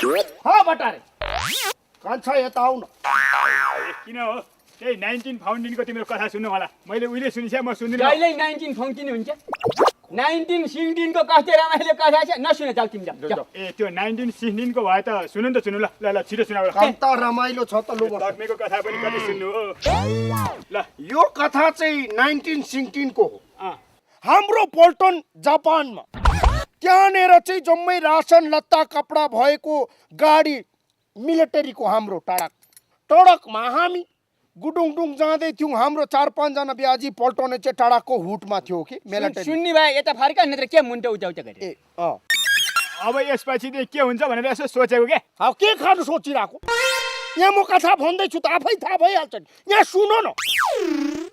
हाँ बटारे कान्छा यता आउन किन हो त्यही 19 फाउन्टेनको तिम्रो कथा सुन्नु होला मैले उहिले सुनिछ म सुन्दिनँ जहिले 19 फाउन्टेन हुन्छ 19 सिक्सटिनको कस्तो रमाइलो कथा छ नसुन जाऊ तिमी जाऊ ए त्यो 19 सिक्सटिनको भए त सुन्नु त सुन्नु ल ल ल छिटो सुनाऊ कता रमाइलो छ त लु लक्ष्मीको कथा पनि कति सुन्नु हो ल यो कथा चाहिँ 1916 को हो हाम्रो पल्टन जापानमा त्यहाँनेर चाहिँ जम्मै रासन लत्ता कपडा भएको गाडी मिलिटरीको हाम्रो टडकमा हामी गुडुङडुङ जाँदै थियौँ हाम्रो 4-5 जना ब्याजी पल्टने चाहिँ टाढाको हुटमा थियो कि मिलिटरी सुन्नी भए यता फर्का नत्र के मुन्टो उचाउचा गरे ए अब यसपछि चाहिँ के हुन्छ भनेर यसो सोचेको के अब के खानु सोचिरहेको यहाँ म कथा भन्दैछु त आफै थाहा भइहाल्छ नि यहाँ सुन न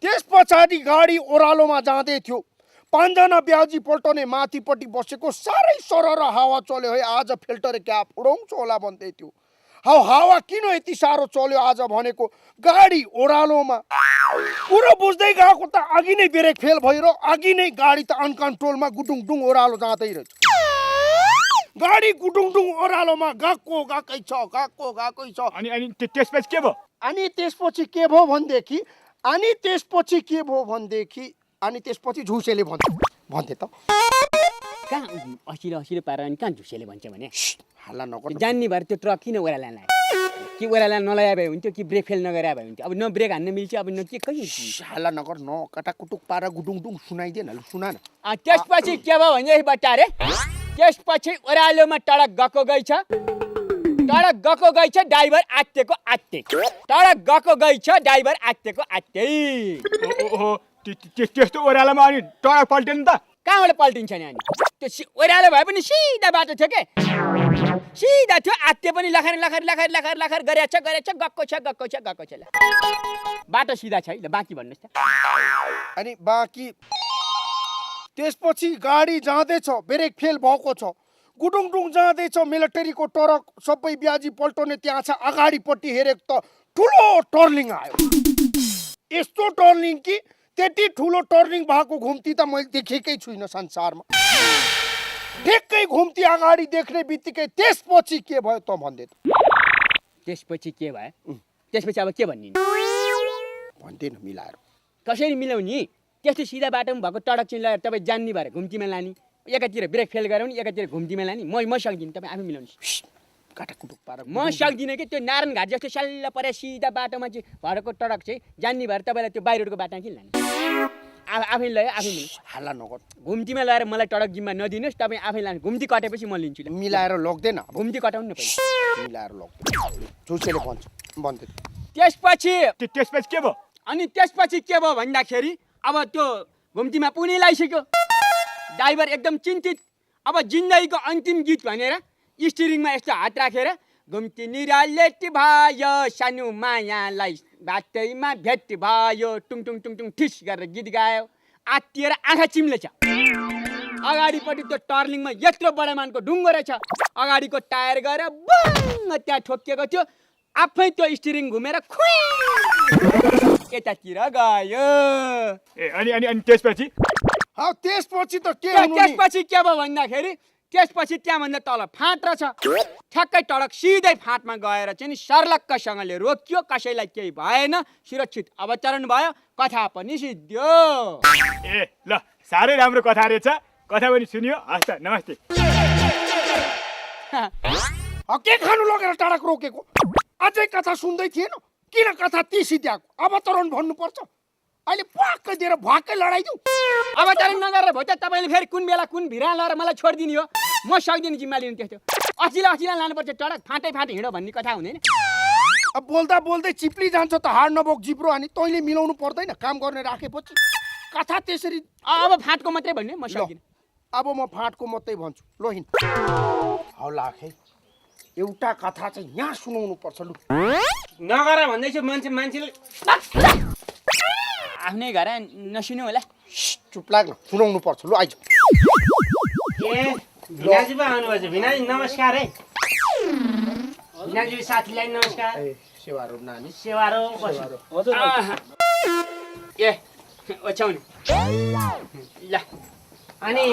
त्यस पछाडि गाडी ओह्रालोमा जाँदै थियो 5 जना ब्याजी पल्टने माथिपट्टि बसेको साह्रै सरर हावा चल्यो है आज फिल्टर क्या फुडाउँछ होला भन्दै थियो हावा किन यति साह्रो चल्यो आज भनेको गाडी ओह्रालोमा कुरो बुझ्दै गएको त अघि नै ब्रेक फेल भइरो अघि नै गाडी त अनकन्ट्रोलमा गुडुङडुङ ओह्रालो जाँदै रहेछ गाडी गुडुङडुङ ओह्रालोमा गएकै छ अनि त्यसपछि के भयो अनि त्यसपछि के भयो भनेदेखि अनि त्यसपछि झुसेले भन्थे त कहाँ असिलो पारेर अनि कहाँ झुसेले भन्छ भने हल्ला नगर जान्ने भएर त्यो ट्रक किन ओह्राला लायो कि ओह्राला नलाए भए हुन्थ्यो कि ब्रेक फेल नगरे भए हुन्थ्यो अब न ब्रेक हान्न मिल्छ अब न के कहीँ हल्ला नगर न कटाकुटुक पारा गुडुङडुङ सुनाइदिएन ल सुना न त्यसपछि के भयो भने बट्टारे त्यसपछि ओह्रालोमा टडक गएको गई छ ड्राइभर आत्तेको आत्ते टडक गएको गई छ ड्राइभर आत्तेको आत्ते ओहो त्यस्तो ओह्रालोमा अनि टडक पल्टेन त कहाँबाट पल्टिन्छ नि अनि त्यो ओह्रालो भए पनि सिधा बाटो थियो के सिधा थियो आत्ते पनि लखर गरेछ गएको छ बाटो सिधा छ है ल बाँकी भन्नुहोस् त अनि बाँकी त्यसपछि गाडी जाँदैछ ब्रेक फेल भएको छ गुडुङडुङ जाँदैछ मिलिटरीको ट्रक सबै ब्याजी पल्टने त्यहाँ छ अगाडिपट्टि हेरेको त ठुलो टर्निङ आयो यस्तो टर्निङ कि त्यति ठुलो टर्निङ भएको घुम्ती त मैले देखेकै छुइनँ संसारमा ठिक्कै घुम्ती अगाडि देख्ने बित्तिकै त्यसपछि के भयो त भन्दै त त्यसपछि के भयो त्यसपछि अब के भन्ने भन्दैन मिलाएर कसरी मिलाउने त्यस्तो सिधा बाटोमा भएको टडक चाहिँ लगाएर तपाईँ जान्ने भएर घुम्तीमा लाने एकातिर ब्रेक फेल गराउने एकातिर घुम्तीमा लाने म सक्दिनँ तपाईँ आफै मिलाउनुहोस् काटाकुटुक पारा म सक्दिनँ कि त्यो नारायण घाट जस्तो सल्ल परे सिधा बाटोमा चाहिँ भरेको टडक चाहिँ जान्ने भएर तपाईँलाई त्यो बाहिर रोडको बाटोमा किन लाने आफै लयो आफै मिल्नु हल्ला नगर घुम्तीमा लगाएर मलाई टडक जिम्मा नदिनुहोस् तपाईँ आफै लानु घुम्ती कटेपछि म लिन्छु मिलाएर लग्दैन घुम्ती कटाउनु न पहिला मिलाएर लग्दैन झुसेले भन्दै त्यसपछि के भयो अनि त्यसपछि के भयो भन्दाखेरि अब त्यो घुम्तीमा पुनै लगाइसक्यो ड्राइभर एकदम चिन्तित अब जिन्दगीको अन्तिम गीत भनेर स्टिरिङमा यस्तो हात राखेर घुम्ती निरालेटी भयो सानो मायालाई बाटैमा भेट भयो टुङ ठिस गरेर गीत गायो आत्तिएर आँखा चिम्लेछ अगाडिपट्टि त्यो टर्निङमा यत्रो बडामानको ढुङ्गो रहेछ अगाडिको टायर गएर बङ त्यहाँ ठोकिएको थियो आफै त्यो स्टिरिङ घुमेर खुइ यतातिर गयो अनि त्यसपछि त्यसपछि त के त्यसपछि के भयो भन्दाखेरि त्यसपछि त्यहाँभन्दा तल फाँट रहेछ ठ्याक्कै टडक सिधै फाँटमा गएर चाहिँ नि सर्लक्कसँगले रोकियो कसैलाई केही भएन सुरक्षित अवतरण भयो कथा पनि सिद्धियो ए ल साह्रै राम्रो कथा रहेछ कथा पनि सुनियो हस् त नमस्ते के खानु लगेर टाढाक रोकेको अझै कथा सुन्दै थिएन किन कथा सिद्ध्याएको अवतरण भन्नुपर्छ अहिले पक्कै दिएर भक्कै लडाइदिउँ अवतरण नगरेर भयो त तपाईँले फेरि कुन बेला कुन भिरा लगाएर मलाई छोडिदिने हो म सक्दिनँ जिम्मा लिनु त्यस्तो असिला लानुपर्छ टडक फाँटै हिँडो भन्ने कथा हुँदैन अब बोल्दै चिप्ली जान्छ त हाड नबोक जिब्रो अनि तैँले मिलाउनु पर्दैन काम गर्ने राखेपछि कथा त्यसरी अब फाँटको मात्रै भन्ने म सक्दिनँ अब म फाँटको मात्रै भन्छु लो हिँड हौला खै एउटा कथा चाहिँ यहाँ सुनाउनु पर्छ लु नगर भन्दैछु मान्छेले आफ्नै घर नसुन्नु होला चुप लाग्न सुनाउनु पर्छ लु आइज भिनाजी पो आउनुभएछ भिनाजी नमस्कार है भिनाजी साथीलाई नमस्कार सेवारो नानी सेवारो ए ओछ्याउनु ल अनि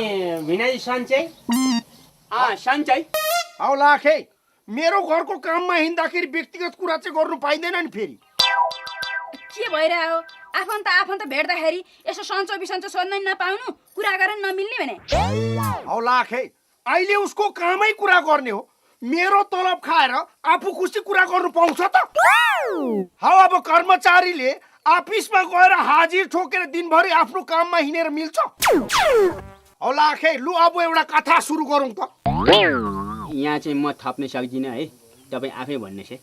भिनाजी सन्चै सन्चै हौला खै मेरो घरको काममा हिँड्दाखेरि व्यक्तिगत कुरा चाहिँ गर्नु पाइँदैन नि फेरि। के भइरह्यो आफन्त भेट्दाखेरि यसो सन्चो बिसन्चो सोध्न नि नपाउनु, कुरा गर्न नमिल्ने भने। हौ लाखे, अहिले उसको कामै कुरा गर्ने हो। मेरो तलब खाएर आफू खुसी कुरा गर्नु पाउँछ त? हौ अब कर्मचारीले अफिसमा गएर हाजिर ठोकेर दिनभरि आफ्नो काममा हिँडेर मिल्छ? हौ लाखे, लु अब एउटा कथा सुरु गरौँ त। यहाँ चाहिँ म थप्न सक्दिनँ है, तपाईँ आफै भन्नुहोस् है।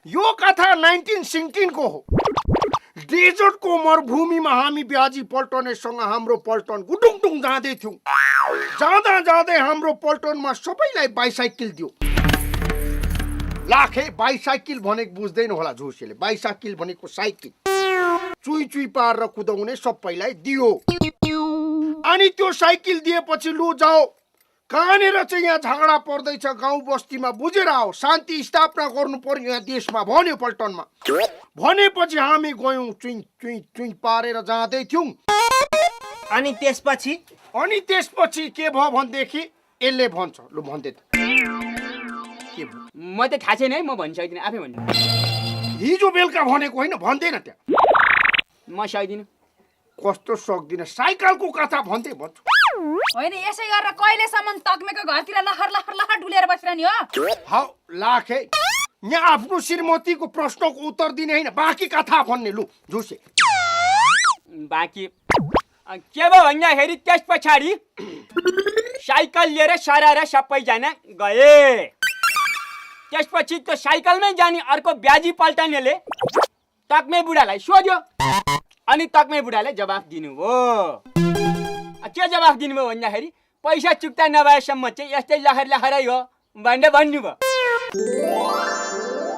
यो कथा 1916 को हो। डेजर्टको मरुभूमिमा हामी ब्याजी पल्टनेसँग हाम्रो पल्टन गुडुङडुङ जाँदै थियौँ। जाँदा जाँदै हाम्रो पल्टनमा सबैलाई बाइसाइकल दियो। लाखे, बाइसाइकल भनेको बुझ्दैन होला झुसेले। बाइसाइकल भनेको साइकल, चुई चुई पारेर कुदाउने सबैलाई दियो। अनि त्यो साइकल दिएपछि लु जाओ, कहाँनिर चाहिँ यहाँ झगडा पर्दैछ गाउँ बस्तीमा बुझेर आओ, शान्ति स्थापना गर्नु पर्यो यहाँ देशमा भन्यो पल्टनमा। भनेपछि हामी गयौँ, चुई चुई चुई पारेर जाँदै थियौँ। अनि त्यसपछि के भयो भनेदेखि यसले भन्छ, लु भन्दै त के भयो? म त थाहा छैन है, म भन्न सक्दिनँ, आफै भन्नु। हिजो बेलुका भनेको होइन, भन्दैन त्यहाँ। म सक्दिनँ। कस्तो सक्दिनँ, साइकलको कथा भन्दै भन्छु। होइन, यसै गरेर कहिलेसम्म तक्मेको घरतिर लखर लखर लखर डुलेर बसिरहने हो? हौ लाखे, यहाँ आफ्नो श्रीमतीको प्रश्नको उत्तर दिने होइन, बाँकी कथा भन्ने। लु झुसे, बाँकी के भयो भन्दाखेरि त्यस पछाडि साइकल लिएर सराएर सबैजना गए। त्यसपछि त्यो साइकलमै जाने अर्को ब्याजी पल्टनेले तक्मे बुढालाई सोध्यो, अनि तक्मे बुढाले जवाफ दिनुभयो। के जवाफ दिनुभयो भन्दाखेरि पैसा चुक्ता नभएसम्म चाहिँ यस्तै लहर लहरै हो भनेर भन्नुभयो।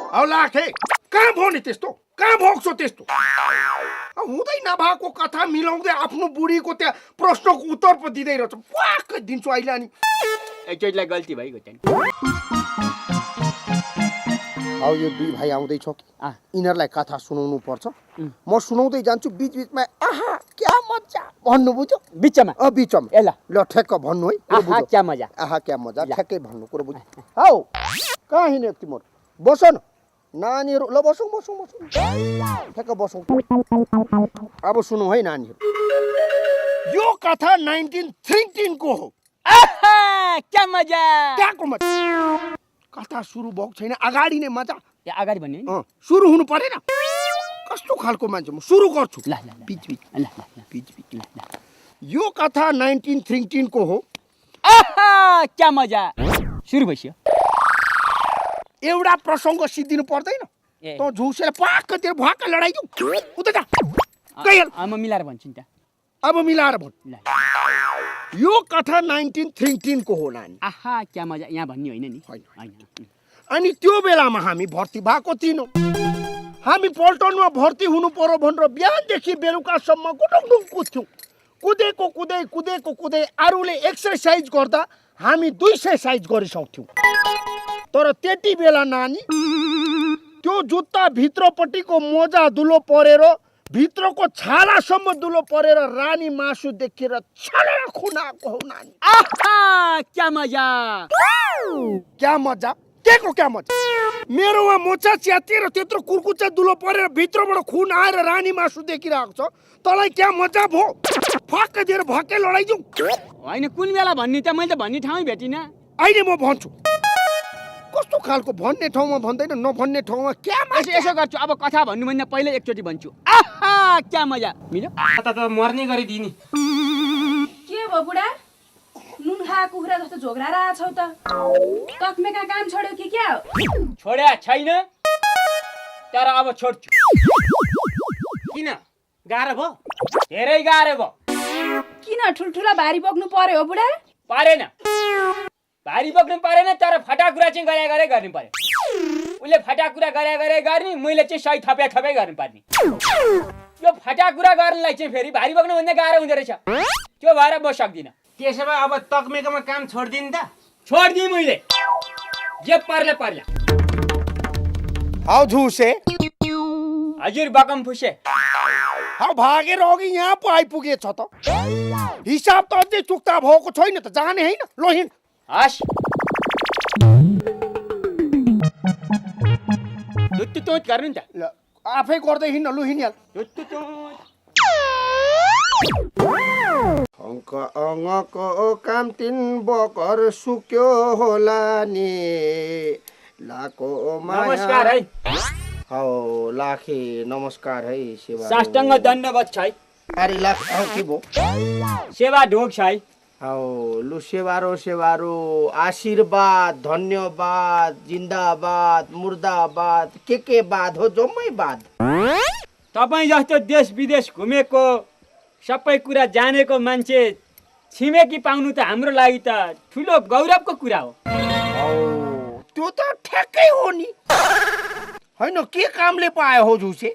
हौ लाखे, कहाँ भयो नि त्यस्तो? कहाँ भोग्छौ त्यस्तो? हुँदै नभएको कथा मिलाउँदै आफ्नो बुढीको त्यहाँ प्रश्नको उत्तर पो दिँदै रहेछ। वाक्कै दिन्छु अहिले। अनि एकचोटिलाई गल्ती भइगयो त्यहाँ। हौ यो दुई भाइ आउँदैछ कि यिनीहरूलाई कथा सुनाउनु पर्छ। म सुनाउँदै जान्छु, बिचबिचमा आहा क्या मजा भन्नु, बुझ्यो? बिचमा बिचमा ए ल ल ठ्याक्क भन्नु है। आहा क्या मजा, आहा क्या मजा, ठ्याक्कै भन्नु कुरो बुझ्यो? हौ कहाँ हिँड्यो तिम्रो? बस न नानीहरू, ल बसौँ बसौँ बसौँ, ठ्याक्क बसौँ। अब सुनौ है नानीहरू, यो कथा 1913 को हो। आहा क्या मजा। त्यहाँको मजा। कथा सुरु भएको छैन, अगाडि नै मजा। त्यहाँ अगाडि भन्ने नि? सुरु हुनु परेन? कस्तो खालको मान्छे, म सुरु गर्छु। ल ल बिचबिच ल ल बिचबिच। यो कथा 1913 को हो। आहा क्या मजा। सुरु भइसक्यो। एउटा प्रसङ्ग सिद्धिनु पर्दैन? त झुसेर पाक्कतिर भ्वाक्क लडाइदिउँ। उता जा, गइहाल। म मिलाएर भन्छु नि त। अब मिलाएर भन्। ल यो कथा 1913 को हो नानी। आहा क्या मजा, यहाँ भन्ने होइन नि? होइन। अनि त्यो बेलामा हामी भर्ती भएको थिएनौँ। हामी पल्टनमा भर्ती हुनु पर्यो भनेर बिहानदेखि बेलुकासम्म गुडुङडुङ कुद्थ्यौँ। कुदेको अरूले एक्सर्साइज गर्दा हामी 200 साइज गरिसक्थ्यौँ। तर त्यति बेला नानी त्यो जुत्ता भित्रपट्टिको मोजा दुलो परेर भित्रको छालासम्म दुलो परेर रानी मासु देखेर छलेर खुनाको हो नानी। आहा क्या मजा। क्या मजा? के क्या मजा? मेरोमा मोचा च्यातिएर त्यत्रो कुर्कुच्चा दुलो परेर भित्रबाट खुन आएर रानी मासु देखिरहेको छ, तँलाई क्या मजा भयो? फक्क दिएर भक्कै लडाइदिउँ। होइन, कुन बेला भन्ने त मैले त भन्ने ठाउँै भेटिनँ। अहिले म भन्छु। कस्तो खालको भन्ने ठाउँमा भन्दैन, नभन्ने ठाउँमा क्या मजा? यसो गर्छु, अब कथा भन्नुभन्दा पहिले एकचोटि भन्छु। आहा क्या मजा। मिल्यो? त मर्ने गरिदिने। के भयो बुढा? नुन खा कुखुरा जस्तो झोग्राएर आछौ त। तक्मेका काम छोड्यौ कि क्या हो? छोड्या छैन, तर अब छोड्छु। किन गाह्रो भयो? धेरै गाह्रो भयो। किन ठुल्ठुला भारी बोक्नु पर्यो हो बुढा? पारेन, भारी बोक्नु परेन, तर फटा कुरा चाहिँ गरे गर्नु पर्यो। उसले फटा कुरा गरे गर्ने, मैले चाहिँ सही थपे गर्नु पर्ने। यो फटा कुरा गर्नलाई चाहिँ फेरि भारी बोक्नु भन्दा गाह्रो हुँदो रहेछ। त्यो भएर म सक्दिनँ। त्यसो भए अब तक्मेकोमा काम छोडिदिनु त? छोडिदिएँ मैले, जे पर्ला। हौ झुसे। हजुर बकम फुसे। हौ भागेर अघि यहाँ पो आइपुगेछ त। हिसाब त अझै चुक्ता भएको छैन त, जाने होइन? ल हिँड। हस्। तोच गर्नु नि त ल आफै गर्दै हिँड्न लु हिँडिहाल अङ्क अङ्गको काम 3 बकर सुक्यो होला नि लाको माया नमस्कार है हौ लाखे नमस्कार है सेवा साष्टाङ्ग दण्डवत छ है अरे लाख हौ के भो सेवा ढोक छ है हौ लु सेवारो आशीर्वाद धन्यवाद जिन्दाबाद मुर्दाबाद के बाद हो जम्मै बाद तपाईँ जस्तो देश विदेश घुमेको सबै कुरा जानेको मान्छे छिमेकी पाउनु त हाम्रो लागि त ठुलो गौरवको कुरा हो हौ त्यो त ठ्याक्कै हो नि हैन के कामले पायो हो झुसे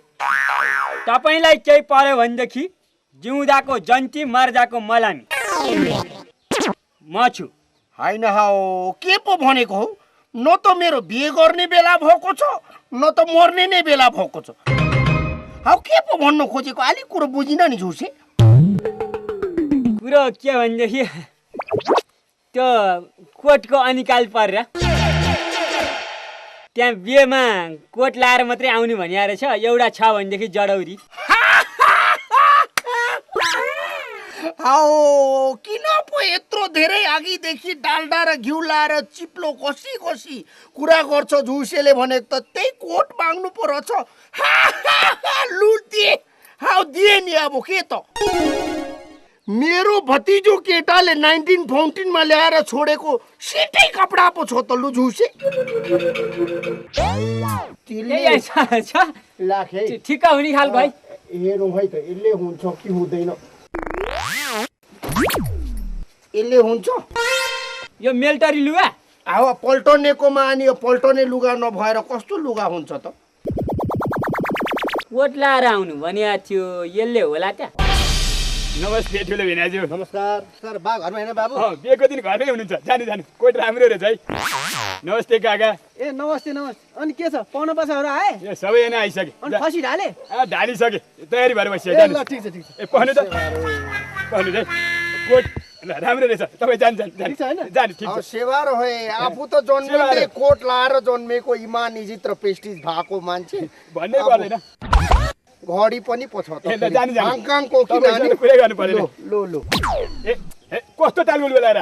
तपाईँलाई केही पर्यो भनेदेखि जिउँदाको जन्ती मर्जाको मलामी म छु हैन हौ के पो भनेको हौ न त मेरो बिहे गर्ने बेला भएको छ न त मर्ने नै बेला भएको छ हौ के पो भन्नु खोजेको अलिक कुरो बुझिन नि झुसे कुरो के भनेदेखि त्यो कोटको अनिकाल परेर त्यहाँ बिहेमा कोट लाएर मात्रै आउनु भनिया रहेछ एउटा छ भनेदेखि जडौरी हौ किन पो यत्रो धेरै अघिदेखि डाल्डा र घिउ लाएर चिप्लो कसी कुरा गर्छ झुसेले भनेको त त्यही कोट माग्नु पो रहेछ लुटे हौ दिए नि अब के त मेरो भतिजो केटाले 1914 मा ल्याएर छोडेको सेटै कपडा पो छ त लु झुसे लाखे ठिक हुने खालको है हेरौँ है त यसले हुन्छ कि हुँदैन यसले हुन्छ यो मेल्टरी लुगा अब पल्टनेकोमा अनि यो पल्टने लुगा नभएर कस्तो लुगा हुन्छ त कोट लाएर आउनु भनिया थियो यसले होला त नमस्ते ठुलो भिनाजु नमस्कार सर बा घरमा हैन बाबु बिहेको दिन घरमै हुनुहुन्छ जानु कोट राम्रो रहेछ है नमस्ते काका ए नमस्ते अनि के छ पाउन बसाहरू आए ए सबै यहाँ आइसके अनि खसी ढाले ढालिसके तयारी भएर बसियो ए ल ठिक छ ए पहनु त पहनु है कोट ल राम्रो रहेछ तपाईँ जानु ठिक छ हैन जानु ठिक छ सेवा रहे आफू त जन्मिँदै कोट लाएर जन्मेको इमान इज्जत र प्रेस्टिज भएको मान्छे भन्नै पर्दैन घडी पनि पो छ त ए ल जानु हाङकाङको तपाईँ कुरै गर्नु पर्दैन लो ए कस्तो टालको लुगा लाएर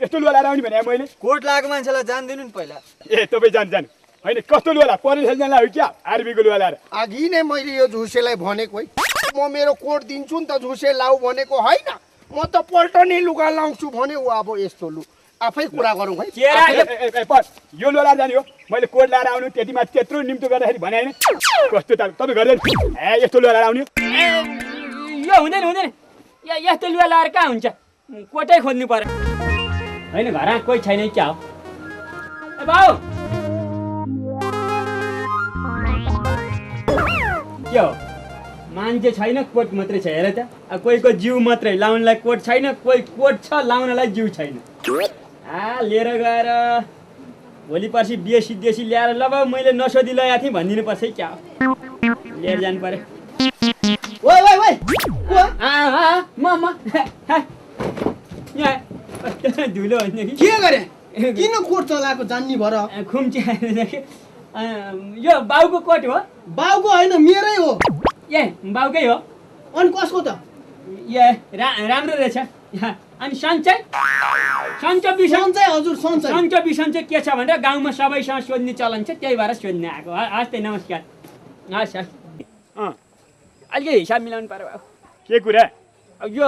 यस्तो लुगा लाएर आउने भने मैले कोट लागेको मान्छेलाई जान दिनु नि पहिला ए तपाईँ जानु होइन कस्तो लुगा लाएर परेल खेल्न लाग्यो क्या आर्मीको लुगा लाएर अघि नै मैले यो झुसेलाई भनेको है म मेरो कोट दिन्छु नि त झुसे लाऊ भनेको होइन म त पल्टने लुगा लाउँछु भने ऊ अब यस्तो लु आफै कुरा गरौँ है यो लुगा लाएर जाने हो मैले कोट लाएर आउनु त्यतिमा त्यत्रो निम्तो गर्दाखेरि भने होइन कस्तो टाल तपाईँ गर्दैन ए यस्तो लुगा लाएर आउने यो हुँदैन यस्तो लुगा लगाएर कहाँ हुन्छ कोटै खोज्नु पर्यो होइन घरमा कोही छैन क्या हो ए बाउ के हो मान्छे छैन कोट मात्रै छ हेर त कोहीको जिउ मात्रै लाउनलाई कोट छैन कोही कोट छ लाउनलाई जिउ छैन लिएर गएर भोलि पर्सि देशी ल्याएर ल बाउ मैले नसोधी लगाएको थिएँ भनिदिनु पर्छ है क्या लिएर जानु पर्यो ओइ म यहाँ धुलो भनेदेखि के गरे किन कोट चलाएको जान्नी भर खुम्ची आएदेखि यो बाउको कोट हो बाउको होइन मेरै हो ए बाउकै हो अनि कसको त ए राम्रो रहेछ अनि सन्चै हजुर सन्चो बिसन्चो के छ भनेर गाउँमा सबैसँग सोध्ने चलन छ त्यही भएर सोध्ने आएको हस् त नमस्कार हस् अलिकति हिसाब मिलाउनु पर्यो बाबु के कुरा यो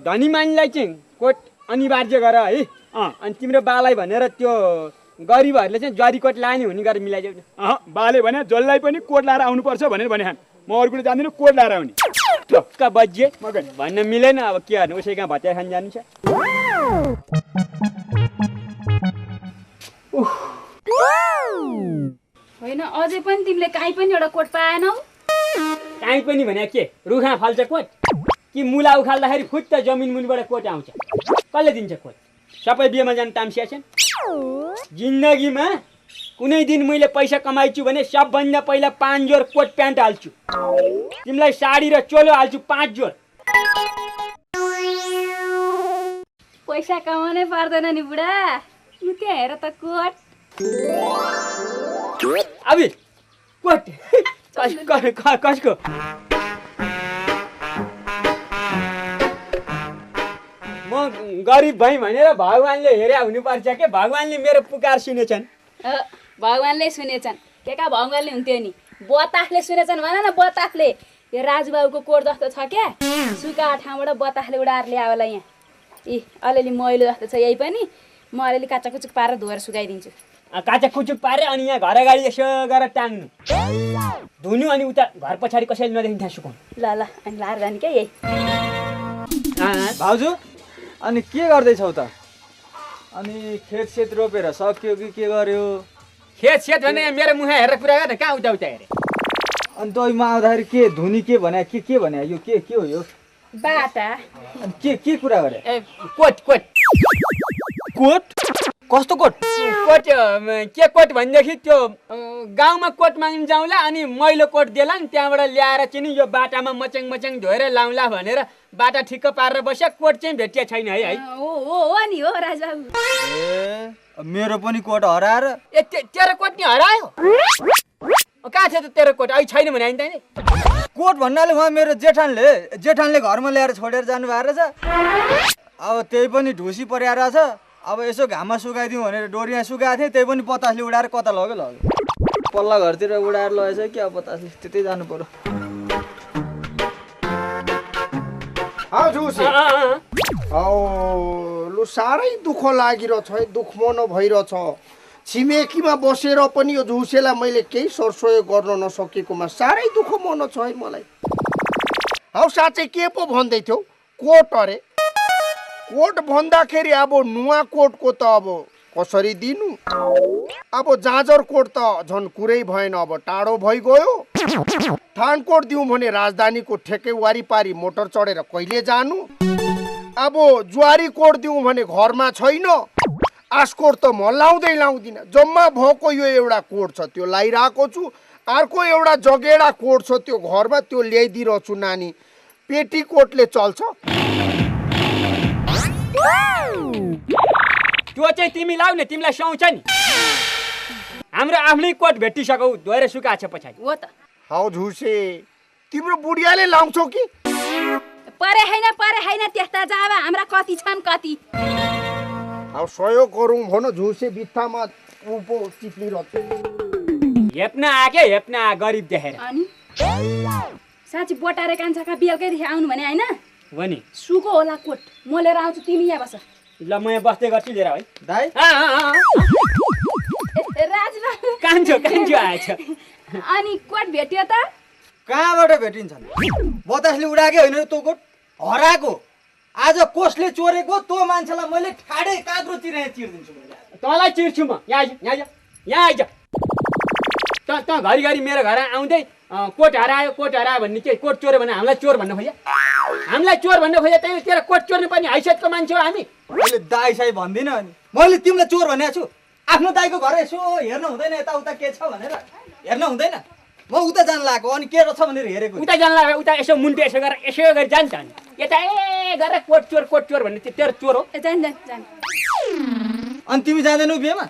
धनी मानिलाई चाहिँ कोट अनिवार्य गर है अनि तिम्रो बालाई भनेर त्यो गरिबहरूले चाहिँ जरी कोट लाने हुने गरेर मिलाइदेऊ न बाले भने जसलाई पनि कोट लाएर आउनुपर्छ भनेर भने म अरू कुरो जान्दिनँ कोट लाएर आउने टक्क बज्जे भन्न मिलेन अब के गर्नु उसै कहाँ भत्या खान जानु छ होइन अझै पनि तिमीले काहीँ पनि एउटा कोट पाएनौ काहीँ पनि भने के रुखा फल्छ कोट कि मुला उखाल्दाखेरि फुत्त जमिन मुनिबाट कोट आउँछ कसले दिन्छ कोट सबै बिहेमा जानु ताम्सिया छन् जिन्दगीमा कुनै दिन मैले पैसा कमाइछु भने सबभन्दा पहिला 5 जोर कोट प्यान्ट हाल्छु तिमीलाई साडी र चोलो हाल्छु 5 जोर पैसा कमाउनै पर्दैन नि बुढा त्यहाँ हेर त कोट अबि कोट कसको म गरिब भएँ भनेर भगवान्ले हेरे हुनुपर्छ के भगवान्ले मेरो पुकार सुनेछन् भगवान्ले सुनेछन् के का भगवान्ले हुन्थ्यो नि बतासले सुनेछन् भन न बतासले यो राजुबाबुको कोट जस्तो छ क्या सुका ठाउँबाट बतासले उडाएर ल्याओला यहाँ ए अलिअलि मैलो जस्तो छ यही पनि म अलिअलि काचा कुचुक पारेर धोएर सुकाइदिन्छु काचा कुचुक पारे अनि यहाँ घर अगाडि यसो गरेर टाङ्नु धुनु अनि उता घर पछाडि कसैले नदेखि त्यहाँ सुकाउनु ल ल अनि लाएर जाने क्या यही भाउजू अनि के गर्दैछौ त अनि खेत रोपेर सक्यो कि के गर्यो खेत भने मेरो मुखा हेरेर कुरा गर्ने कहाँ उता हेरे अनि तैँमा आउँदाखेरि के धुनी के भने यो के हो यो बाटा अनि के कुरा गरे ए कोट कस्तो कोट के कोट भनेदेखि त्यो गाउँमा कोट माग्नु जाउँला अनि मैलो कोट देला नि त्यहाँबाट ल्याएर चाहिँ नि यो बाटामा मच्याङ धोएर लाउँला भनेर बाटा ठिक्क पारेर बस्या कोट चाहिँ भेटिया छैन है हो नि हो राजबाबु ए मेरो पनि कोट हराएर ए तेरो कोट नि हरायो कहाँ थियो त तेरो कोट अहिले छैन भने होइन तैँले कोट भन्नाले उहाँ मेरो जेठानले घरमा ल्याएर छोडेर जानु भएको रहेछ अब त्यही पनि ढुसी परिआएर छ अब यसो घाममा सुकाइदिउँ भनेर डोरिया सुकाएको थिएँ त्यही पनि बतासले उडाएर कता लग्यो पल्ला घरतिर उडाएर लगेछ कि अब बतासले त्यतै जानु पर्यो लु साह्रै दुःख लागिरहेछ है दुःख मन भइरहेछ छिमेकीमा बसेर पनि यो झुसेलाई मैले केही सरसोयोग गर्न नसकेकोमा साह्रै दुःख मन छ है मलाई हौ साँच्चै के पो भन्दै थियौ कोट अरे कोट भन्दाखेरि अब नुवा कोटको त अब कसरी दिनु अब जाँजर कोट त झन् कुरै भएन अब टाढो भइगयो थान कोट दिउँ भने राजधानीको ठेकै वारिपारी मोटर चढेर कहिले जानु अब ज्वारी कोट दिउँ भने घरमा छैन आस्कोट त म लाउँदिनँ जम्मा भएको यो एउटा कोट छ त्यो लाइरहेको छु अर्को एउटा जगेडा कोट छ त्यो घरमा त्यो ल्याइदिरहेको छु नानी पेटीकोटले चल्छ त्यो चाहिँ तिमी लाउ न तिमीलाई सुहाउँछ नि हाम्रो आफ्नै कोट भेटिसकौ धोएर सुकाछ पछाडि हो त हौ झुसे तिम्रो बुढियाले लाउँछौ कि परे हैन त्यस्ता जाबा हाम्रा कति छन् कति अब सहयोग गरौँ भन झुसे बित्थामा उप चिप्लिरहेको हेप्न आ गरिब देखेर अनि साँच्ची बटारे कान्छाका बेलुकैदेखि आउनु भने होइन हो नि सुको होला कोट म लिएर आउँछु तिमी यहाँ बस ल म यहाँ बस्दै गर्छु लिएर है दाइ राजबाबु कान्छो आएछ अनि कोट भेट्यो त कहाँबाट भेटिन्छन् बतासले उडाएकै होइन तँ कोट हराएको आज कसले चोरेको तँ मान्छेलाई मैले ठाडे काँक्रो चिरिदिन्छु तँलाई चिर्छु म यहाँ आइज त घरिघरि मेरो घर आउँदै कोट हरायो भन्ने के कोट चोर्यो भने हामीलाई चोर भन्न खोज्या त्यही तेरो कोट चोर्नु पर्ने हैसियतको मान्छे हो हामी मैले दाइ साई भन्दिनँ अनि मैले तिमीलाई चोर भनेको छु आफ्नो दाइको घर यसो हेर्नु हुँदैन यताउता के छ भनेर हेर्नु हुँदैन म उता जान लागेको अनि के रहेछ भनेर हेरेको उता जान लाग्यो उता यसो मुन्टो यसो गरी जान्छ अनि यता गरेर कोट चोर भन्ने तेरो चोर हो जान अनि तिमी जाँदैनौ बिहेमा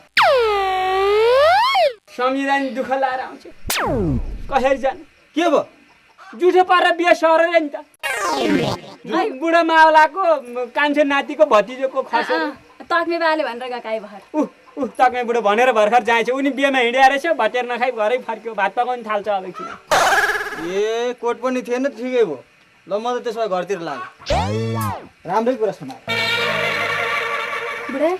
संविधान दुःख लाएर आउँछ कसरी जाने के भयो जुठो पारेर बिहे सरेर नि त बुढा मावलाको कान्छो नातिको भतिजोको खसो तक्मे बाले भनेर गएकाई भर तक्मे बुढो भनेर भर्खर जाएछ उनी बिहेमा हिँड्या रहेछ भतेर नखाइ घरै फर्क्यो भात पकाउनु थाल्छ अब एकछिन ए कोट पनि थिएन ठिकै भयो ल म त त्यसो भए घरतिर लाग्यो राम्रै कुरा सुना बुढा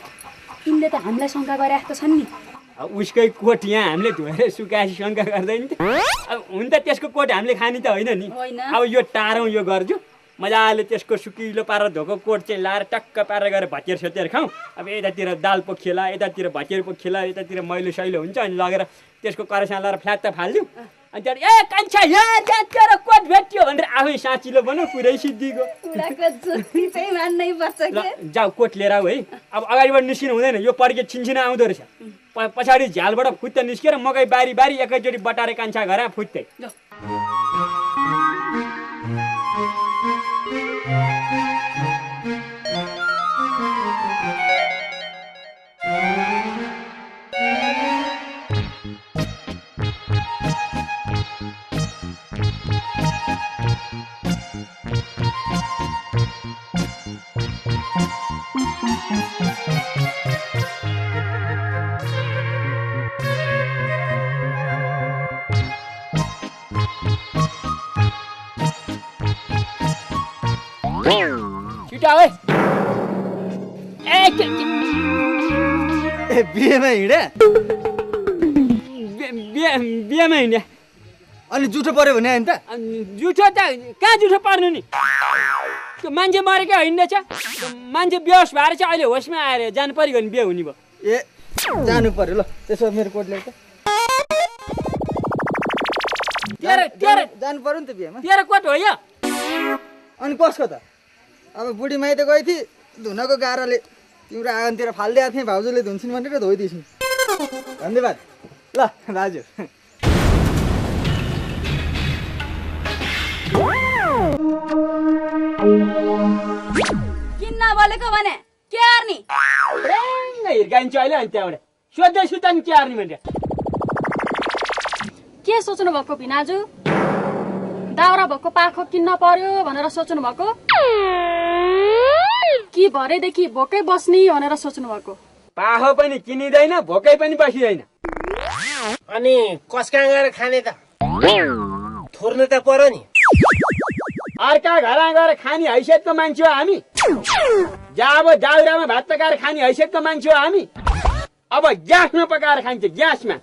तिमीले त हामीलाई शङ्का गरे जस्तो छन् नि उसकै कोट यहाँ हामीले धोएर सुकाएपछि शङ्का गर्दैन अब हुन त त्यसको कोट हामीले खाने त होइन नि अब यो टारौँ यो गर्छु मजाले त्यसको सुकिलो पारेर धोको कोट चाहिँ लाएर टक्क पारेर गएर भतिएर सोतेर खाउँ अब यतातिर दाल पोखिएला यतातिर भतिएर पोखिएला यतातिर मैलो सैलो हुन्छ अनि लगेर त्यसको करासँग लगाएर फ्ल्याट त फालिदिउँ अनि त्यहाँदेखि ए कान्छा यहाँ तेरो कोट भेट्यो भनेर आफै साँचिलो बनाऊ पुरै सिद्धिको जाऊ कोट लिएर आऊ है अब अगाडिबाट निस्किनु हुँदैन यो पड्के छिनछिना आउँदो रहेछ पछाडि झ्यालबाट फुत्त निस्केर मकै बारी एकैचोटि बटारे कान्छा घर फुत्तै हिँड्का है ए बिहेमा हिँडे बिहेमा हिँड्या अनि जुठो पर्यो भने होइन त जुठो त कहाँ जुठो पर्नु नि त्यो मान्छे मरेकै होइन रहेछ मान्छे बेहोस भएर चाहिँ अहिले होसमा आएर जानु पऱ्यो भने बिहे हुने भयो ए जानु पर्यो ल त्यसो मेरो कोट ल्याउ त जानु पर्यो नि त बिहेमा तेरो कोट हो यो अनि कसको त अब बुढी माइत गई थिए धुनको गाह्रोले तिम्रो आँगनतिर फालिदिएको थिएँ भाउजूले धुन्छन् भनेर धोइदिएछु धन्यवाद ल दाजु किन्न बोलेको भने के अर्नी हिर्काइन्छ अहिले अनि त्यहाँबाट सोध्दै सुत्दा नि के हार्ने भनेर के सोच्नु भएको भिनाजु दाउरा भएको पाखो किन्न पर्यो भनेर सोच्नु भएको कि भरेदेखि भोकै बस्ने भनेर सोच्नु भएको पाखो पनि किनिँदैन भोकै पनि बसिँदैन अनि कसका गएर खाने त थोर्नु त पर्यो नि अर्का घरमा गएर खाने हैसियतको मान्छे हो हामी अब दाउरामा भात पकाएर खाने हैसियतको मान्छे हो हामी अब ग्यासमा पकाएर खान्छ ग्यासमा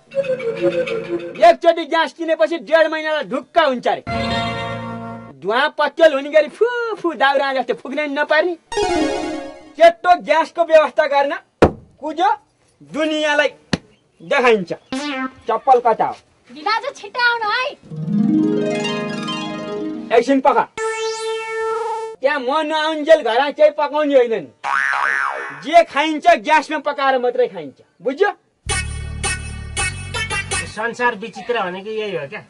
एकचोटि ग्यास किनेपछि 1.5 महिनालाई ढुक्क हुन्छ अरे धुवा पत्तेल हुने गरी फु फु दाउरा जस्तो फुक्नै नपर्ने केटो ग्यासको व्यवस्था गर्न कुजो दुनियाँलाई देखाइन्छ चप्पल कता हो भिनाजु छिट्टै आउनु है एकछिन पका त्यहाँ म नआउन्जेल घरमा केही पकाउने होइन नि जे खाइन्छ ग्यासमा पकाएर मात्रै खाइन्छ बुझ्यो संसार विचित्र भनेको यही हो क्या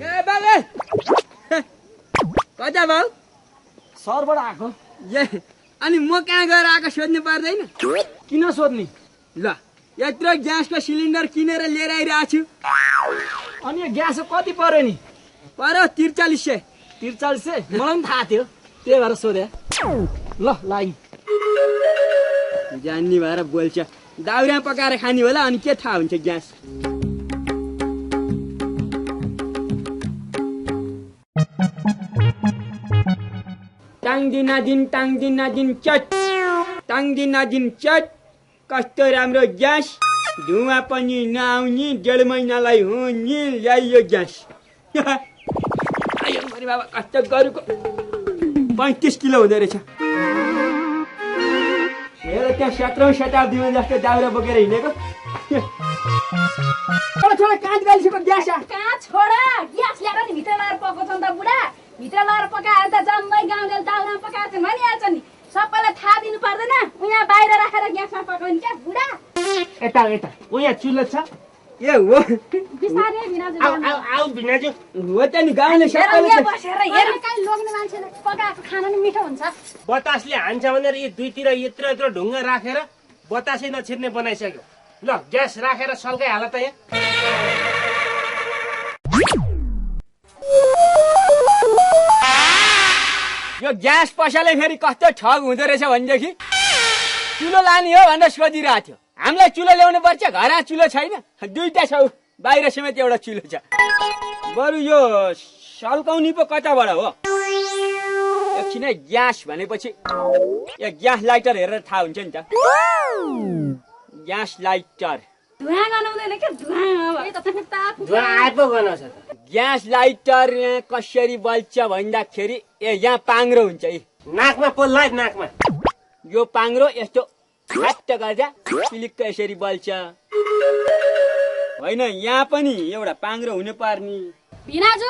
ए बाबे कता भाउ सरबाट आएको ए अनि म कहाँ गएर आएको सोध्नु पर्दैन किन सोध्ने ल यत्रो ग्यासको सिलिन्डर किनेर लिएर आइरहेको छु अनि यो ग्यास कति पर्यो नि पर 4300 4300 मलाई पनि थाहा थियो त्यही भएर सोधे ल लागि जान्ने भएर बोल्छ दाउरा पकाएर खाने होला अनि के थाहा हुन्छ ग्यास टाङदिन चट कस्तो राम्रो ग्यास धुवा पनि नआउने 1.5 महिनालाई हुने ल्याइयो ग्यास आयो मरि बाबा कस्तो गरुको 35 किलो हुँदो रहेछ हेर त्यहाँ 17औं शताब्दीमा जस्तो दाउरा बोकेर हिँडेको छोरा काँच गालिसको ग्यास कहाँ छोडा ग्यास ल्याएर नि भित्र लगाएर पकाउँछ नि त बुढा भित्र लगाएर पकाएर त जम्मै गाउँले दाउरामा पकाएको छ भनिहाल्छ नि सबैलाई थाहा दिनु पर्दैन उहाँ बाहिर राखेर ग्यासमा पकाउने क्या बुढा यता यता उहाँ चुलो छ ए हो बिस्तारै भिनाजु आऊ भिनाजु हो त नि गाउँले सबैले यहाँ बसेर हेर कहीँ लोग्ने मान्छेले पकाएको खाना नि मिठो हुन्छ बतासले हान्छ भनेर यी दुईतिर यत्रो यत्रो ढुङ्गा राखेर बतासै नछिर्ने बनाइसक्यो ल ग्यास राखेर सल्काइहाल त यहाँ यो ग्यास पसले फेरि कस्तो ठग हुँदो रहेछ भनेदेखि चुलो लाने हो भनेर सोधिरहेको थियो हामीलाई चुलो ल्याउनु पर्छ घरमा चुलो छैन 2टा छ बाहिर समेत एउटा चुलो छ बरु यो सल्काउने पो कताबाट हो एकछिन ग्यास भनेपछि यो ग्यास लाइटर हेरेर थाहा हुन्छ नि त ग्यास लाइटर धुवा गनाउँदैन के धुवा आए पो गनाउँछ त ग्यास लाइटर यहाँ कसरी बल्छ भन्दाखेरि ए यहाँ पाङ्रो हुन्छ है नाकमा पोल्ला नाकमा यो पाङ्रो यस्तो फ्याट गर्दा पिलिक्क यसरी बल्छ होइन यहाँ पनि एउटा पाङ्रो हुनु पर्ने भिनाजु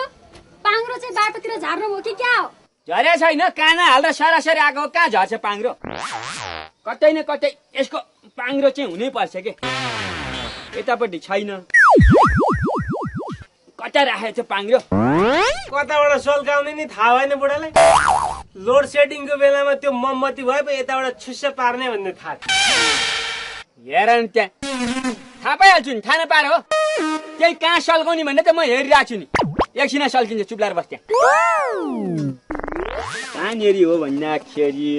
पाङ्रो चाहिँ बाटोतिर झार्नु भयो कि क्या हो झरे छैन काना हाल्दा सरासरी आएको कहाँ झर्छ पाङ्रो कतै न कतै यसको पाङ्रो चाहिँ हुनै पर्छ के यतापट्टि छैन कता राखेको छ पाङ्रो कताबाट सल्काउने नि थाहा भएन बुढालाई लोड सेडिङको बेलामा त्यो मोमबत्ती भए पो यताबाट छुस्स पार्ने भन्ने थाहा थियो हेर नि त्यहाँ थाहा पाइहाल्छु नि थाहा नपाएर हो त्यही कहाँ सल्काउने भन्ने त म हेरिरहेको छु नि एकछिन सल्किन्छ चुप्लाएर बस्छ कहाँनिर हो भन्दाखेरि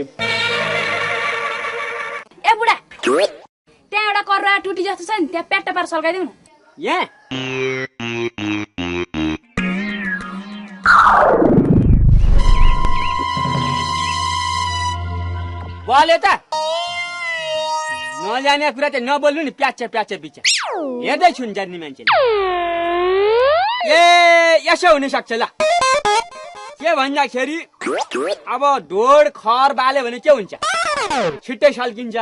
ए बुढा त्यहाँ एउटा कर्रा टुटी जस्तो छ नि त्यहाँ प्याट्टा पार सल्काइदेऊ न यहाँ वाले त नजाने कुरा चाहिँ नबोल्नु नि प्याच बिच हेर्दैछु नि जान्ने मान्छेले ए यसो हुनसक्छ ल के भन्दाखेरि अब ढोड खर बाल्यो भने के हुन्छ छिट्टै सल्किन्छ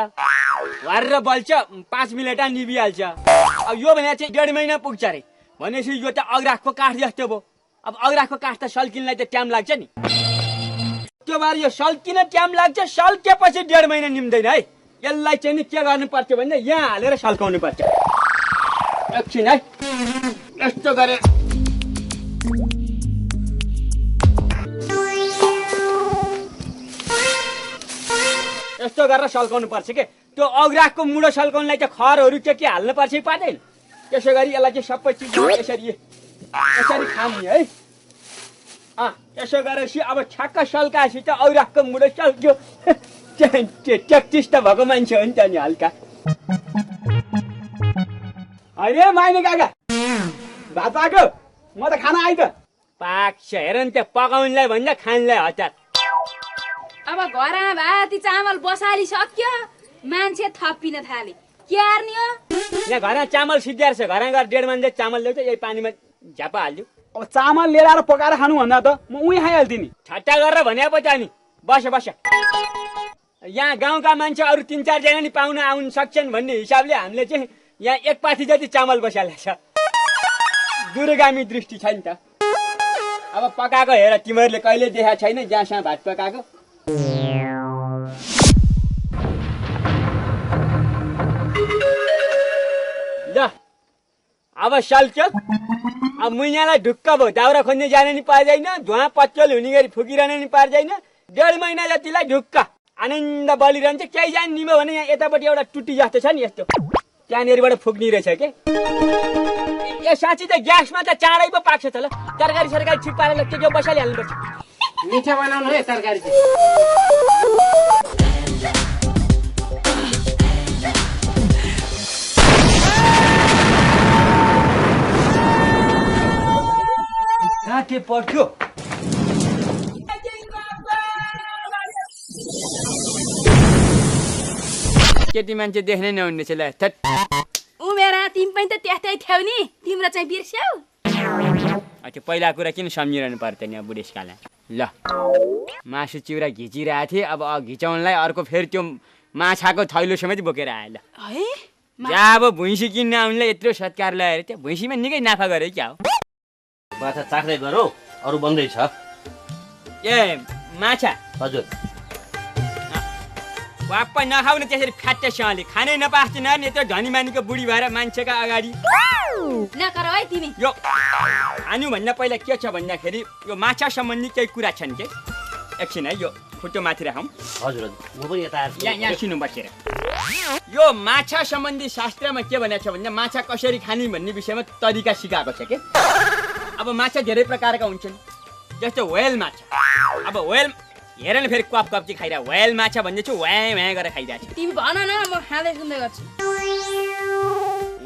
भरेर बल्छ 5 मिनटमा निभिहाल्छ अब यो भने चाहिँ 1.5 महिना पुग्छ अरे भनेपछि यो त अग्राखको काठ जस्तो भयो अब अग्राखको काठ त सल्किनलाई त टाइम लाग्छ नि त्यो भएर यो सल्किन टाइम लाग्छ सल्केपछि 1.5 महिना निम्दैन है यसलाई चाहिँ नि के गर्नु पर्छ भने यहाँ हालेर सल्काउनु पर्छ एकछिन है यस्तो गरे यस्तो गरेर सल्काउनु पर्छ के त्यो अग्राखको मुडो सल्काउनलाई चाहिँ खरहरू के हाल्नु पर्छ पादैन त्यसै गरी यसलाई चाहिँ सबै चिज यसरी खाने है यसो गरेपछि अब ठ्याक्क सल्काएपछि त अग्राखको मुडो सल्क्यो ट्याक्टिस त भएको मान्छे हो नि त नि हल्का होइन माइने काका भात पाएको म त खाना आइ त पाक्छ हेर नि त्यहाँ पकाउनुलाई भन्दा खानलाई हतार अब घरमा भाती चामल बसालिसक्यो मान्छे थपिन थाले के हार्ने हो यहाँ घरमा चामल सिद्धिएर छ घरमा गएर 1.5 मन चामल ल्याउँछ यही पानीमा झ्यापा हाल्यो अब चामल लिएर आएर पकाएर खानु भन्दा त म उही खाइहाल्थेँ नि ठट्टा गरेर भने पो त नि बस यहाँ गाउँका मान्छे अरू 3-4 जना नि पाउन आउन सक्छन् भन्ने हिसाबले हामीले चाहिँ यहाँ एक पाथी जति चामल बसालेको छ दूरगामी दृष्टि छ नि त अब पकाएको हेर तिमीहरूले कहिले देखाएको छैन जहाँसँग भात पकाएको ल अब सल्क्यो अब मुइनालाई ढुक्क भयो दाउरा खोज्ने जान नि पार्दैन धुवा पच्चल हुने गरी फुकिरहन नि पार्दैन 1.5 महिना जतिलाई ढुक्क आनन्द बलिरहन्छ केही जान निभ्यो भने यहाँ यतापट्टि एउटा टुट्टी जस्तो छ नि यस्तो त्यहाँनिरबाट फुक्ने रहेछ के यो साँच्ची त ग्यासमा त चाँडै पो पाक्छ त ल तरकारी सरकारी ठिक पारेर के बसालिहाल्नुपर्छ मिठा बनाउनु है तरकारी काटे पर्थ्यो केटी मान्छे देख्नै नहुने छ ल उमेर तिमी पनि त त्यस्तै थियौ नि तिम्रो चाहिँ बिर्स्यौ त्यो पहिला कुरा किन सम्झिरहनु पर्दैन यहाँ बुढेसकाललाई ल मासु चिउरा घिचिरहेको थिएँ अब घिचाउनलाई अर्को फेरि त्यो माछाको थैलो समेत बोकेर आयो ल है जहाँ अब भुइँसी किन्न आउनुलाई यत्रो सत्कार लगाएर त्यो भुइँसीमा निकै नाफा गरे क्या हो माछा चाख्दै गरौ अरू बन्दैछ ए माछा हजुर वाप्पा नखाउन त्यसरी फ्याट्टेसँगले खानै नपाएको नि यत्रो धनी मानीको बुढी भएर मान्छेका अगाडि नकर है तिमी यो खानु भन्दा पहिला के छ भन्दाखेरि यो माछा सम्बन्धी केही कुरा छन् के एकछिन है यो खुट्टो माथि राखौँ हजुर म पनि यता यहाँ सुन्नु बसेर यो माछा सम्बन्धी शास्त्रमा के भनेको छ भन्दा माछा कसरी खाने भन्ने विषयमा तरिका सिकाएको छ के अब माछा धेरै प्रकारका हुन्छन् जस्तो व्हेल माछा अब व्हेल हेर न फेरि कप चाहिँ खाइरह व्हेल माछा भन्दैछु व्याँ व्याँ गरेर खाइरहेको छ तिमी भन न म खाँदै सुन्दै गर्छु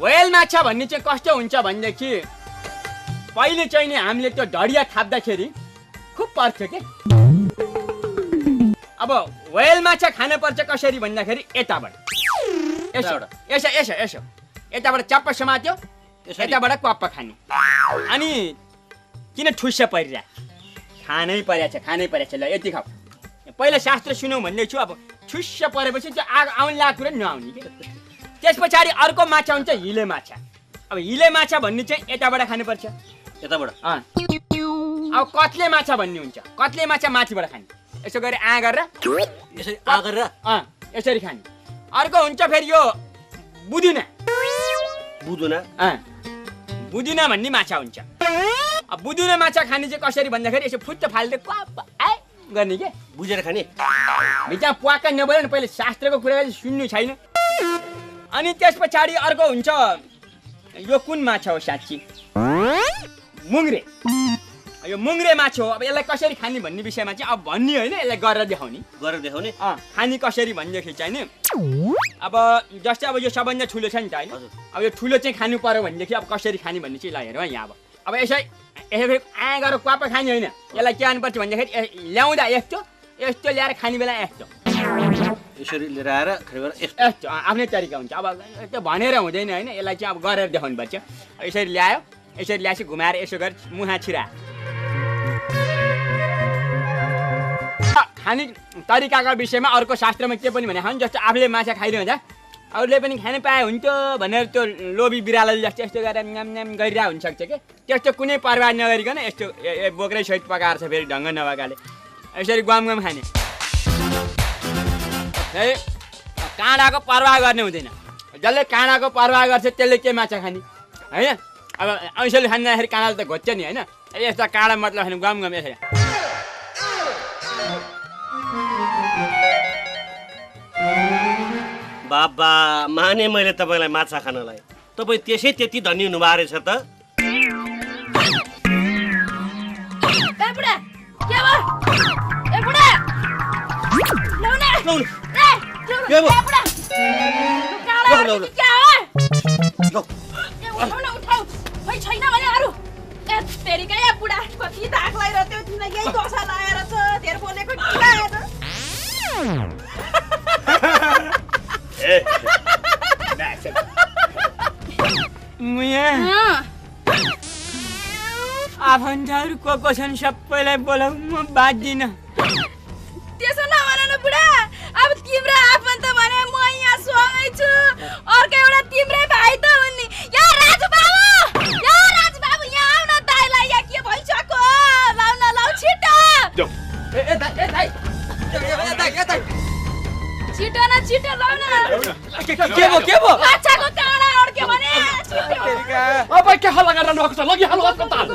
व्हेल माछा भन्ने चाहिँ कस्तो हुन्छ भनेदेखि पहिले चाहिँ नि हामीले त्यो ढडिया थाप्दाखेरि खुब पर्थ्यो के अब व्हेल माछा खान पर्छ कसरी भन्दाखेरि यताबाट यसो यताबाट चप्प समात्यो यताबाट कप्प खाने अनि किन ठुस्स परिरहेको खानै परेछ ल यति खाऊ पहिला शास्त्र सुनौ भन्दैछु अब ठुस्स परेपछि त्यो आउन लागेको कुरा नआउने कि त्यस पछाडि अर्को माछा हुन्छ हिले माछा अब हिले माछा भन्ने चाहिँ यताबाट खानुपर्छ यताबाट अब कत्ले माछा भन्ने हुन्छ कत्ले माछा माथिबाट खाने यसो गरी गरेर यसरी गरेर यसरी खाने अर्को हुन्छ फेरि यो बुदुना बुदुना भन्ने माछा हुन्छ अब बुदुना माछा खाने चाहिँ कसरी भन्दाखेरि यसो फुट्ट फाल्दै गर्ने के बुझेर खाने भित्र प्वाक्क नबोल्यो नि पहिले शास्त्रको कुरा सुन्नु छैन अनि त्यस पछाडि अर्को हुन्छ यो कुन माछा हो साँच्ची मुङ्ग्रे यो मुङ्ग्रे माछा हो अब यसलाई कसरी खाने भन्ने विषयमा चाहिँ अब भन्ने होइन यसलाई गरेर देखाउने खाने कसरी भनेदेखि चाहिँ नि अब जस्तै अब यो सबभन्दा ठुलो छ नि त होइन अब यो ठुलो चाहिँ खानु पर्यो भनेदेखि अब कसरी खाने भन्ने चाहिँ ल हेरौँ यहाँ अब यसै फेरि गरेर क्वाप खाने होइन यसलाई के गर्नुपर्छ भन्दाखेरि ल्याउँदा यस्तो ल्याएर खाने बेला यस्तो यसरी लिएर आएर खैबर आफ्नै तरिका हुन्छ अब त्यो भनेर हुँदैन होइन यसलाई चाहिँ अब गरेर देखाउनु पर्छ यसरी ल्यायो यसरी ल्याएपछि घुमाएर यसो गरी मुहा छिरा खाने तरिकाको विषयमा अर्को शास्त्रमा के पनि भने जस्तो आफूले माछा खाइरहन्छ अरूले पनि खान पाए हुन्थ्यो भनेर त्यो लोभी बिरालोले जस्तो यस्तो गरेर न्याम गरिरहेको हुनसक्छ कि त्यस्तो कुनै परवाह नगरिकन यस्तो बोक्रै सहित पकाएर छ फेरि ढङ्ग नभएकाले यसरी गम खाने काँडाको परवाह गर्ने हुँदैन जसले काँडाको परवाह गर्छ त्यसले के माछा खाने होइन अब ऐँसले खाँदाखेरि काँडा त घोच्छ नि होइन यस्ता काँडा मतलब खाने गम यसरी बाबा माने मैले तपाईँलाई माछा खानलाई तपाईँ त्यसै त्यति धनी हुनुभएको रहेछ त आफन्तहरू को छन् सबैलाई बोलाऊ म बाँच्दिनँ त्यसो नभन न बुढा अब तिम्रो आफन्त भने म यहाँ सँगै छु अर्को एउटा तिम्रै भाइ त हुन् नि यहाँ राजु बाबु यहाँ आउन दाइलाई यहाँ के भइसक्यो लाउन लाउ छिटो छिटो न छिटो लाउन के भो माछाको काँडा अड्क्यो भने अब के हल्ला गरेर नआएको छ लगी हाल्नु अस्पताल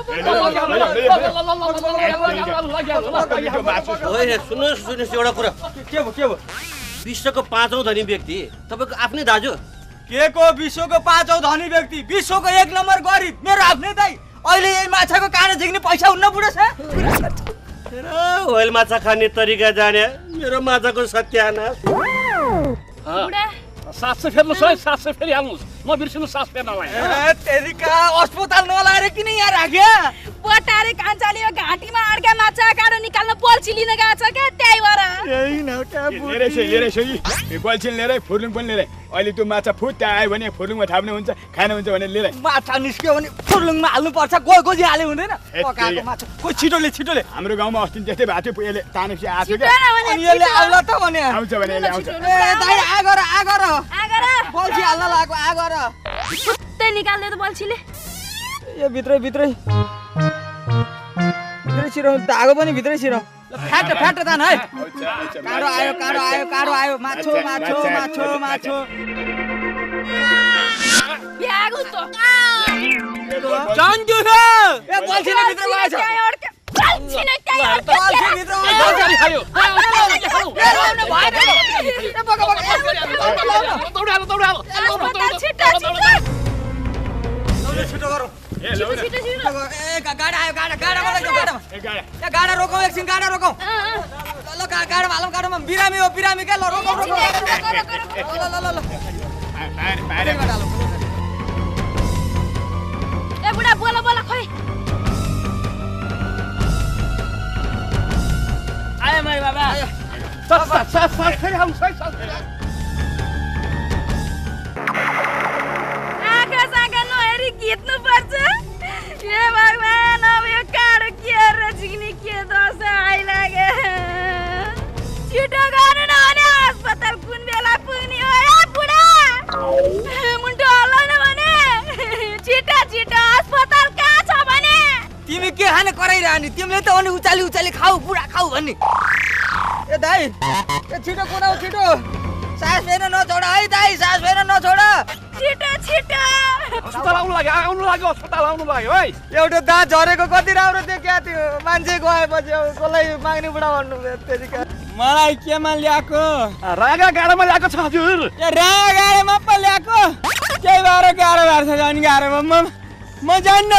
होइन सुन्नुहोस् एउटा कुरा के भो विश्वको 5औं धनी व्यक्ति तपाईँको आफ्नै दाजु के को विश्वको 5औं धनी व्यक्ति विश्वको 1 नम्बर गरिब मेरो आफ्नै दाइ अहिले यही माछाको काँडा झिक्ने पैसा हुन्न बुढा छ होइल माछा खाने तरिका जाने मेरो माछाको सत्यानाश बुढा सास से फेर्नु सय सास से फेरि हाल्नुस् म बिर्सिनु सास फेर्नलाई तेरिका अस्पताल नलाएर किन यहाँ राख्या पटारे कान्छाले यो घाँटीमा अड्का माछा काँडो निकाल्न पोल्ची लिन गएको छ क्या त्यही भएर यही नौटा लिएर यो बल्छिन लिएर फुर्लुङ पनि लिएर अहिले त्यो माछा फुट्टा आयो भने फुर्लुङमा थाप्ने हुन्छ खानु हुन्छ भने लिएर माछा निस्क्यो भने फुर्लुङमा हाल्नु पर्छ गोजी हाले हुँदैन पकाएको माछा कोही छिटोले हाम्रो गाउँमा अस्ति त्यस्तै भएको थियो यसले तानेपछि आएको छिटो क्या न भने अनि यसले आउला त भने आउँछ भने यसले आउँछ ए दाइ आगर आगर बल्छी हाल्न लागेको आगर फुत्तै निकाल्दै त बल्छीले यो भित्रै छिराउ धागो पनि भित्रै छिराउ फ्याट तान है काँडो आयो माछो ब्याग उस्तो चन्जु ए बल्छी नै भित्र गएछ बल्छी नै त्यही अड्क्यो बल्छी भित्र खायो छिटो गरौँ छिटो ए गाडा आयो गाडामा लैजाऊ गाडामा गाडा रोकौँ एकछिन गाडा रोकौँ ल गाडामा हालौँ गाडामा बिरामी हो बिरामी क्या ल रोकौँ ल ए बुढा बोला खोइ आयो मेरो बाबा सास फेरि हाल्नु सास आँखा नहेरी खिच्नु पर्छ हे भगवान अब यो काँडो के झिक्ने के दशा आइलागे छिटो गर्नु न भने अस्पताल कुन बेला पुग्ने हो या बुढा मुन्टो हल्लाउन भने छिटो अस्पताल कहाँ छ भने तिमी के खाने कराइरहने तिमीले त अनि उचाली खाऊ बुढा खाऊ भन्ने ए दाइ ए छिटो कुदाऊ छिटो सास फेर्न नछोड है दाइ सास फेर्न नछोड छिटो अस्पताल आउनु लाग्यो अस्पताल आउनु लाग्यो है एउटा दाँत झरेको कति राम्रो देखिया थियो मान्छे गएपछि कसलाई माग्ने बुढा भन्नु त्यतिका मलाई केमा ल्याएको रागा गाडामा ल्याएको छ हजुर यो रागा गाडामा पो ल्याएको त्यही भएर गाह्रो भएको छ झन् गाह्रोमा म जान्न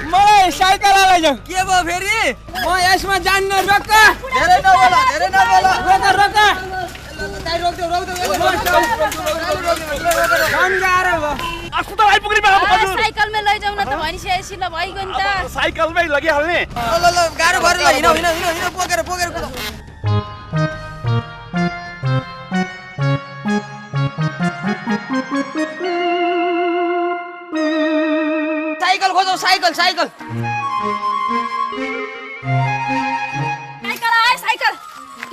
मलाई साइकल लैजाऊ के भयो फेरि म यसमा जान्न रोक धेरै नबोल रोक दाइ रोक्देऊ झन् गाह्रो भयो अस्पताल आइपुग्ने बेला हजुर साइकलमै लैजाउँ न त भनिसकेपछि ल भइगयो नि त साइकलमै लगिहाल्ने ल गाह्रो गरेर हिँड बोकेर कुदाऊ खोजौ साइकल साइकल साइकल आयो साइकल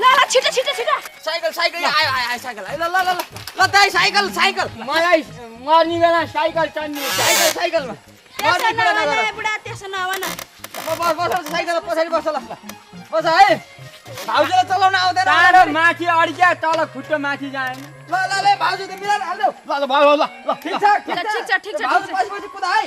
ल ल छिटो छिटो छिटो साइकल साइकल आयो आयो आयो साइकल आयो ल ल ल ल दाइ साइकल साइकल मलाई मर्नी बेला साइकल चढ्ने साइकल साइकलमा मर्ने कुरा नगर बुढा त्यसो नभन बस बस साइकल पछाडि बस ल बस है भाउजूलाई चलाउन आउँदैन टाढो माथि अड्क्या तल खुट्टो माथि जाएन ल ल ल भाउजू त मिलाएर हाल्देऊ ल भयो ल ल ठिक छ ठिक ठिक छ ठिक छ भाउजू पछि कुदा है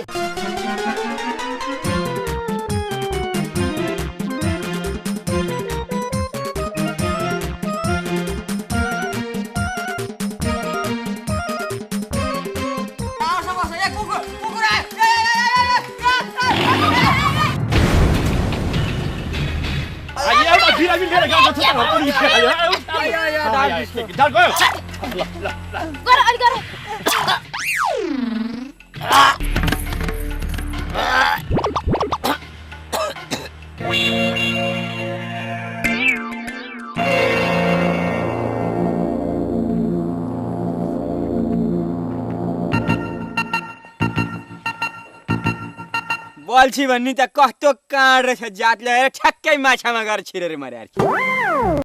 एउटा बिरामी लिएर गएको छ त पुलिस डाल गयो गर अलि गर बल्छी भन्ने त कस्तो काँड रहेछ जात ल्याएर ठ्याक्कै माछामा गएर छिरेर मर्या